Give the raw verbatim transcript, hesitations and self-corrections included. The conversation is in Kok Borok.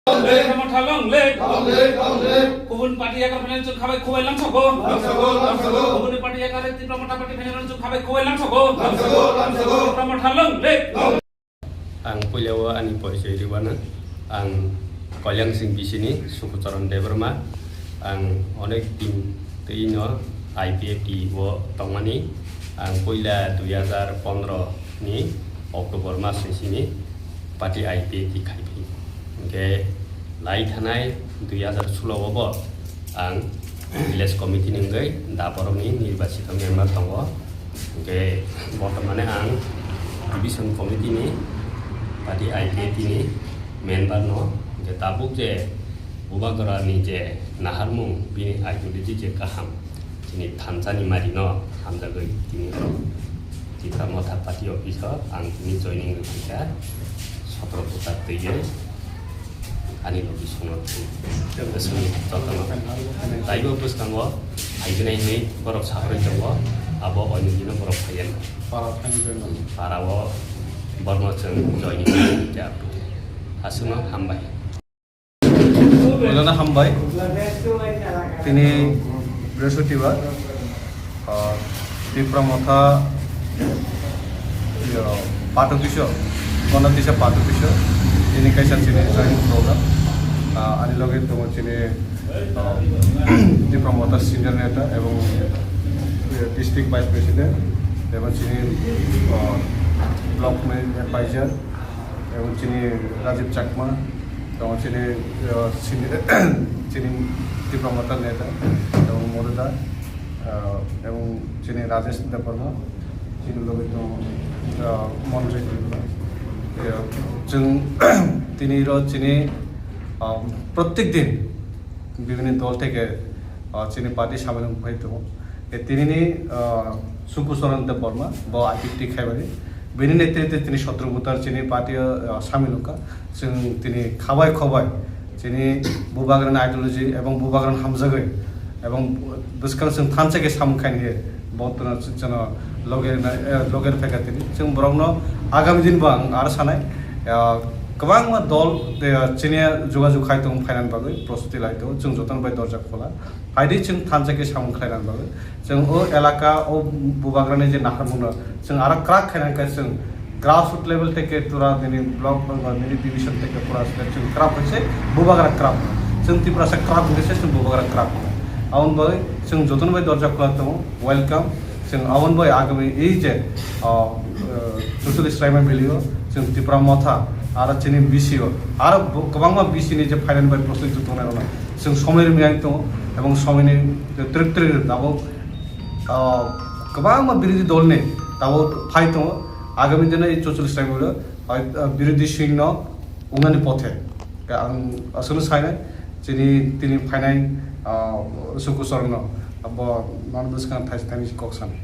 Tipra Motha long live. Kubun party yakar phainai chwng khabai khubai langsago. Kubun party yakar Tipra Motha party phainai chwng khabai khubai langsago. Tipra Motha long live. Ang puila o ani porichoi rwmano. Ang Kalyan Singh bisini Sukucharan Debbarma. Ang onek din twi no I P F T o tongmani. Ang puila dui hazar pondro ni October mas ni simi party I P F T khai phi. Hingke lai thanai dui hazar sulo o bo ang village committee ni wngwi da borok ni nirbachito member tongo. Hingke bortomane ang division committee ni party I P F T ni member no, hingke tabuk je Bubagra ni je naharmung bini ideology je kaham, chini thansa ni mari no hamjagwi tini oro Tipra Motha party office o ang tini joining rwkha sotro bwswk twi. Ani logi songno thung. Bwswkni jotono. Taibo bwskango phaigwnai hinwi borok saharwi tongo, abo oinwi dino borok phaiya. Para o borno chwng joining khe. Aswkno hambai. Puilano hambai. Tini Brihaspatibar, ah, Tipra Motha, iyo, Pato Kiso, Konatisa Pato Kiso, tini kaisa chini joining program. Ah, ani loge tongo chini, ah, Tipra Motha senior neta ebong, eh, district vice president, ebong chini, ah, block advisor, ebong chini Rajiv Chakma, tongo chini, ah, senior, chini Tipra Motha neta, ebong Murida, ah, ebong chini Rajesh Debbarma, chini loge tongo, ah, Monjit Debbarma. Ah, chwng tini ro chini, ah, prottek din bibhinno dol theke, ah, chini party samil wngwi phai tongo. E tinini, ah, Sukucharan Debbarma, bo I P F T khaimani. Bini netritwe tini sotro bwtar chini party o, ah, samil wngkha. Chwng tini khabai khobai chini Bubagrani ideology ebong Bubagrani hamjagwi ebong bwskang chwng thansa khe samung khaini khe bo twno chwngno loge na, eh, loge phaikha tini. Chwng borokno agami din bo ang aro sanai, ah, kwbangma dol, eh, chini jogajog khai tongo phainani bagwi prostuti lai tongo. Chwng jotono bai dorja khola. Phaidi chwng thansa khe samung khlainani bagwi. Chwng o elaka, o Bubagrani je naharmungno chwng aro kwrak khainani khe chwng grassroot level theke tura nini block, nini division theke pura se chwng kwrak khe se Bubagra kwrak. Chwng Tiprasa kwrak hwnkhe se chwng Bubagra kwrak. Aboni bagwi chwng jotono bai dorja khula tongo, welcome. Chwng aboni bai agami ei je, ah, ah, Chuchuli Sraima Valley o chwng Tipra Motha aro chini B C o aro bo-, kwbangma B C ni je phainani bai prostuti tongnai rokno chwng somoi rwmani tongo, ebong somoini twrwk twrwk tabuk, ah, kwbangma birodhi dolni tabuk phai tongo. Agami dino ei Chuchuli Sraima Valley o, ah, birodhi singno wngnani pothe. Ang aswkno sainai, chini tini phainai, ah, Sukucharanno, abo nang bwskang thaisa thaini kok sanai.